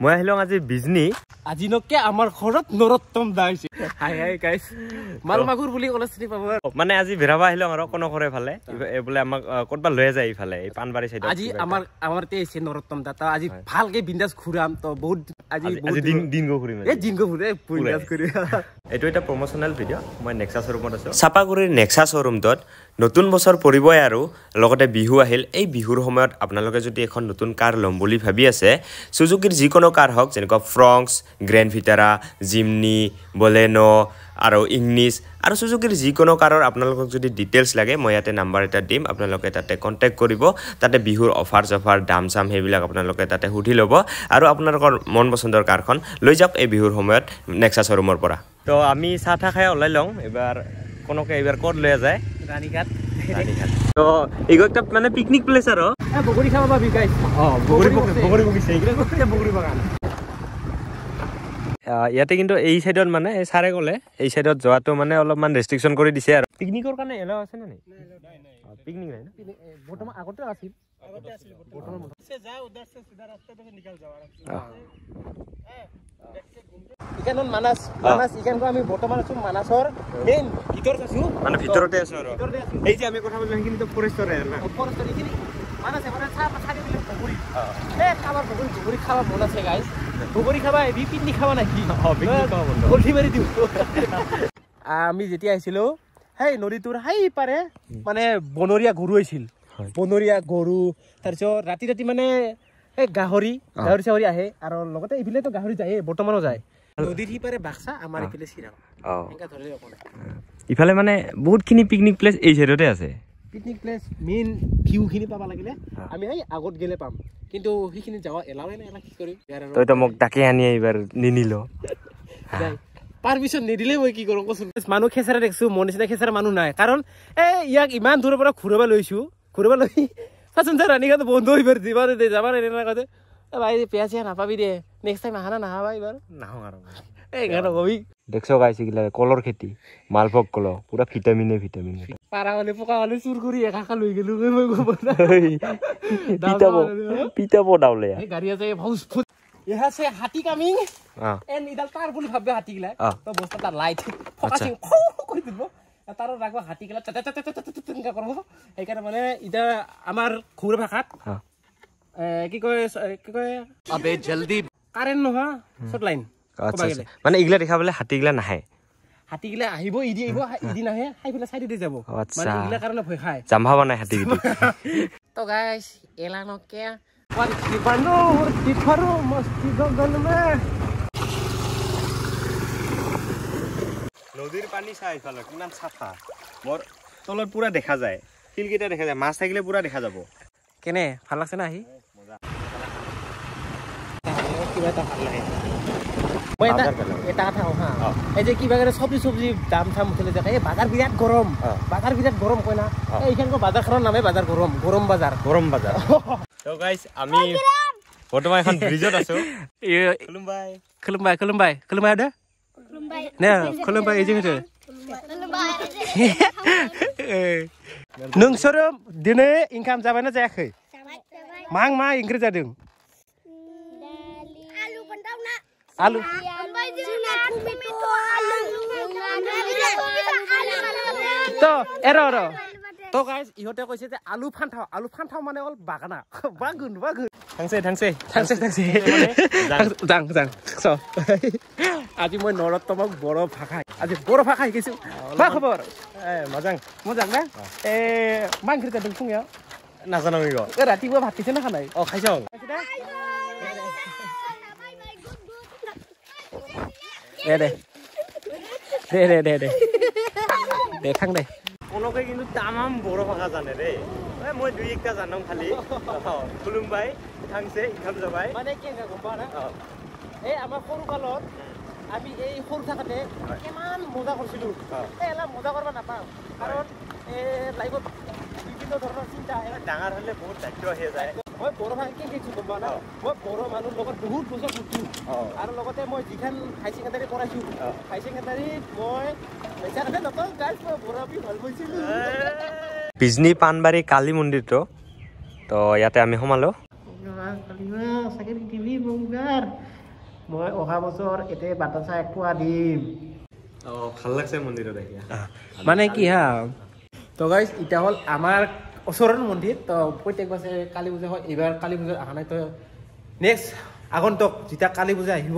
মই আহিলো আজি বিজনী। আজি নকে আমাৰ ঘৰত নৰোত্তম দা আহিছে। হাই হাই গাইস, মাল মাগুৰ বুলি ক'লে চিনি পাব। মানে আজি ভেৰাবা আহিলো আৰু কোনখৰে ফালে এই বোলে আমাক ক'তবা লৈ যায় ইফালে এই পানবাৰী চাইডত। আজি আমাৰ আমাৰ তে আহিছে নৰোত্তম দা, আজি ভালকে বিন্দাস ঘূৰাম। তো বহুত আজি আজি দিন দিন গো ঘূৰিম, এই দিন গো ঘূৰে বিন্দাস ঘূৰি। এইটো এটা প্ৰমোচনেল ভিডিঅ'। মই নেক্সা শ্ব'ৰুমত আছো। চাপাগুৰিৰ নেক্সা শ্ব'ৰুমটোত নতুন বছৰ পৰিবই আৰু লগতে বিহু আহিল। এই বিহুৰ সময়ত আপোনালোকে যদি এখন নতুন কাৰ ল'ম বুলি ভাবি আছে, চুজুকিৰ যিকোনো কাৰ হওক, যেনেকুৱা ফ্ৰংছ, গ্ৰেণ্ড ভিটাৰা, জিমনি, বলেনো আৰু ইংনিছ আৰু চুজুকিৰ যিকোনো কাৰৰ আপোনালোকক যদি ডিটেইলছ লাগে, মই ইয়াতে নাম্বাৰ এটা দিম, আপোনালোকে তাতে কণ্টেক্ট কৰিব। তাতে বিহুৰ অফাৰ চফাৰ দাম চাম সেইবিলাক আপোনালোকে তাতে সুধি ল'ব আৰু আপোনালোকৰ মন পচন্দৰ কাৰখন লৈ যাওক এই বিহুৰ সময়ত নেক্সা শ্ব'ৰুমৰ পৰা। তো আমি চাহ তাহ খাই ওলাই লওঁ। এইবাৰ কোনোকে এইবাৰ ক'ত লৈ যায়? ৰাণীঘাট। ৰাণীঘাট। তো এইটো মানে পিকনিক প্লেচ আৰু বগৰী খাব পাবি গাইছ। অ, বগৰী বগৰী বগিছে, এইবিলাক বগৰী বাগান ইয়াতে। কিন্তু এই চাইডত মানে এই ছাৰে ক'লে এই চাইডত যোৱাটো মানে অলপমান ৰেষ্ট্ৰিকশ্যন কৰি দিছে। আৰু পিকনিকৰ কাৰণে এলাও আছে নে নাই? পিকনিক নাই না বৰ্তমান, আগতে আছিল। মানাস মানাস ইখানকো আমি বৰ্তমান আছো মানাসৰ মেইন ভিতৰত আছো, মানে ভিতৰতে আছো। আৰু এই যে আমি কথা পাতিলো সেইখিনি তো ফৰেষ্টৰে না? ফৰেষ্টৰ এইখিনি মানাস। এবাৰ চাহ চাৰি বোলে বগৰী, এ খাবাৰ বগৰী বগৰী খাবা মন আছে গাইছ। বগৰী খাবা আহিবি, পিকনিক খাবা নাকি? পিকনিক খাবা বন্ধ গলঠি মাৰি দিওঁ। আমি যেতিয়া আহিছিলো সেই নদীটোৰ সেই পাৰে মানে বনৰীয়া গৰু আহিছিল, বনৰীয়া গৰু। তাৰপিছত ৰাতি ৰাতি মানে এই গাহৰি গাহৰি চাহৰি আহে আৰু লগতে এইফালেতো গাহৰি যায়, বৰ্তমানো যায়। নদীৰ সিপাৰে বাক্সা, আমাৰ এইফালে চিৰাং। ইফালে মানে বহুতখিনি পিকনিক প্লেচ এই চাইডতে আছে। পিকনিক প্লেচ মেইন ভিউখিনি পাব লাগিলে আমি এই আগত গেলে পাম, কিন্তু সেইখিনি যাৱা এলাওৱে নাই। এলা কি কৰিম? তইতো মোক তাকে আনি এইবাৰ নিনিল, পাৰমিশ্যন নিদিলে মই কি কৰোঁ কচোন? মানুহ খেচেৰা দেখিছো, মোৰ নিচিনা খেচেৰা মানুহ নাই। কাৰণ এই ইয়াক ইমান দূৰৰ পৰা ঘূৰাব লৈছো, ঘূৰাব লৈ চাচোন ছাৰ ৰাণীঘাট বন্ধ এইবাৰ দিবা দে যাবা এনেকুৱা ভাই, পেয়া চেয়া নাপাবি দে, নেক্সট টাইম আহা না নাহাবা এইবাৰ নাহো আৰু এই নকবি। দেখছ গাইছে গিলা কলৰ খেতি, মালভোগ কল, পুৰা ভিটামিনে ভিটামিন। পাৰা হ'লে পোকা হ'লে চুৰ কৰি একাকা লৈ গেলো মই। পিতাব পিতাব দাউলে গাড়ী আছে ভাউজ ফুট ইহা সে হাতী কামিং এন ইডাল তার বুলি ভাববে হাতী গিলা, তো বস্তা তার লাইট ফোকাসিং কৰি দিব, তাৰ ৰাখবো হাতী গিলা তেনেকা কৰিব। সেইকাৰণে মানে এতিয়া আমাৰ ঘূৰ ভাষাত কি কয়, কি কয় আবে জলদি কাৰেণ্ট নোহোৱা শ্বৰ্ট লাইন। মানে এইগিলা দেখা পালে হাতীগিলা নাহে, হাতীগিলা আহিব ইদি আহিব ইদি নাহে, খাই পেলাই চাইডে যাব। মানে এইগিলা কাৰণে ভয় খায়, জাম্ভা বনাই হাতীগিলা। তো গাইস এলা নকে বানো মূৰ্তি মস্তি গগন মে। নদীৰ পানী চাই ইফালে কিমান চাফা, মোৰ তলত পুৰা দেখা যায়, শিলকেইটা দেখা যায়, মাছ থাকিলে পুৰা দেখা যাব। কেনে ভাল লাগছে না আহি? কিবা এটা ভাল লাগে। মই এটা এটা কথা কওঁ হা, এই যে কিবা কাৰণে চব্জি চব্জি দাম চাম উঠিলে যে এই বাজাৰ বিৰাট গৰম, বাজাৰ বিৰাট গৰম কয় না, এইখন বাজাৰখনৰ নামে বাজাৰ গৰম, গৰম বাজাৰ, গৰম বাজাৰ। তো গাইস আমি বৰ্তমান এখন ব্ৰিজত আছো। খুলুমবাই খুলুমবাই খুলুমবাই খুলুমবাই দে নে খুলুমবাই এই যে नोंसोरो दिनै ओंखाम जाबायना जायाखै? मा मा ओंख्रि जादों? आलु তো এৰ ৰ তো গাইস ইহঁতে কৈছে যে আলু ফান্থাও, আলু ফান্থাও মানে অল বাগানা বাগুন বাগুন। থাংছে থাংছে থাংছে থাংছে যাং যাং। আজি মই নৰোত্তমক বড়ো ভাষা, আজি বড়ো ভাষা শিকিছো। मा खबर? मोजां। मोजां ना? ए मा ओंख्रि जादों फुङाव? नाजानो इग। ए रातिपुवा भात खाइছে ना खानाय? अ खाइছো। দে দে দে দে দে দে দে থাং দে। কোনোকে কিন্তু তামাম বড়ো ভাষা জানে ৰে। মই দুই একটা জানো খালি। খুলুমবাই থাংছে ইখাম যাবাই। মানে কেনেকা গম পাৱ না? এই আমাৰ সৰু কালত আমি এই সৰু থাকোঁতে কিমান মজা কৰিছিলোঁ। এই এলা মজা কৰিব নাপাওঁ, কাৰণ এই লাইফত বিভিন্ন ধৰণৰ চিন্তা আহে। ডাঙৰ হ'লে বহুত দায়িত্ব আহি যায়। মই বড়ো ভাষা কি শিকিছোঁ গম পাৱ না? মই বড়ো মানুহৰ লগত বহুত বছৰ ঘূৰিছোঁ আৰু লগতে মই যিখন হাই ছেকেণ্ডাৰী পঢ়াইছোঁ, হাই ছেকেণ্ডাৰীত মই মিছা কথা নকওঁ গাইছ, মই বড়ো আপি ভাল পাইছিলোঁ। বিজনী পানবাৰী কালী মন্দিৰটো তো ইয়াতে আমি সোমালো। কালিমা চাকৰি দিবি মোক এইবাৰ। মই অহা বছৰ এতে বাতাচা একপোৱা দিম। ভাল লাগছে মন্দিৰত আহি। মানে কি হা, তো গাইজ এতিয়া হ'ল আমাৰ ওচৰৰ মন্দিৰ। তো প্ৰত্যেক বছৰে কালী পূজা হয়, এইবাৰ কালী পূজা অহা নাই। তো নেক্সট আগন্তুক যেতিয়া কালী পূজা আহিব,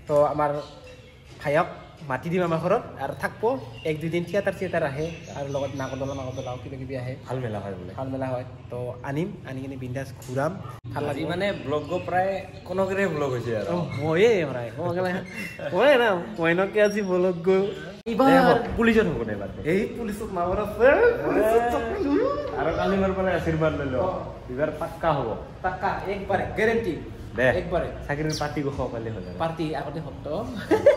তো আমাৰ ভাইক মাতি দিম আমাৰ ঘৰত আৰু থাকব এক দুদিন। থিয়েটাৰ চিয়েটাৰ আহে আৰু লগত নাগৰদলা মাগৰদলাও কিবা কিবি আহে। ভাল মেলা হয় বোলে। ভাল মেলা হয়। তো আনিম, আনি কিনে বিন্দাছ ঘূৰাম। ভাল আজি লাগিব। মানে ব্লগ প্ৰায় কোনোকেৰে ব্লগ হৈছে আৰু। ময়ে প্ৰায় ময়ে না মইনকে আজি ব্লগ গৈ এইবাৰ পুলিচত হ'ব এইবাৰ। এই পুলিচত নামৰ আছে, পুলিচত আৰু কালিমাৰ পৰা আশীৰ্বাদ লৈ লওঁ, এইবাৰ পাক্কা হ'ব। পাক্কা, একবাৰে গেৰেণ্টি। দে একবাৰে চাকৰিৰ পাৰ্টি খাব পাৰিলে হ'ল। পাৰ্টি আগতে সত্য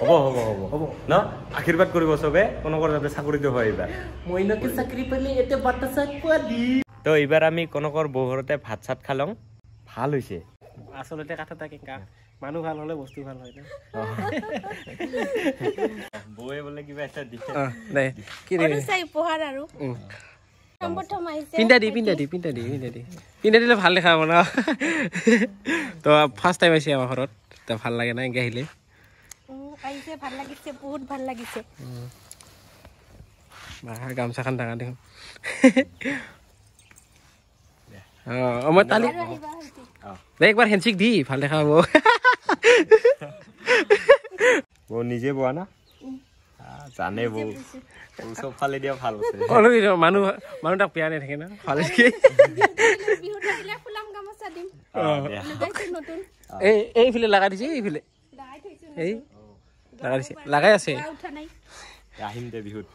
হ'ব হ'ব হ'ব হ'ব ন। আশীৰ্বাদ কৰিব চবে কনকৰ যাতে চাকৰিটো হয় এইবাৰ। মইনকে চাকৰি পালে এতিয়া বাতাচা খোৱা দি। তো এইবাৰ আমি কনকৰ বৌ ঘৰতে ভাত চাত খালং, ভাল হৈছে। আচলতে কথা এটা কেনেকা, মানুহ ভাল হ'লে বস্তু ভাল হয় ন। বৌয়ে বোলে কিবা এটা দিছে। উপহাৰ আৰু পিন্ধা দি পিন্ধা দি পিন্ধা দি পিন্ধা দি পিন্ধা দিলে ভাল দেখা হ'ব ন। তো ফাৰ্ষ্ট টাইম আহিছে আমাৰ ঘৰত, তো ভাল লাগে না এনেকৈ আহিলে। আহিছে, ভাল লাগিছে, বহুত ভাল লাগিছে। গামোচাখন ডাঙৰ দেখোন। অঁ মই তালি একবাৰ হেণ্ডশ্বেক দি ভাল দেখা হ'ব। বৌ নিজে বোৱা না, জানে বৌ চব ফালে দিয়া ভাল আছে। অলপ মানুহ মানুহ তাক বেয়া নাথাকে না, ভাল এই এইফালে লগাই দিছে, এইফালে এই লগাই দিছে, লগাই আছে। আহিম দে বিহুত।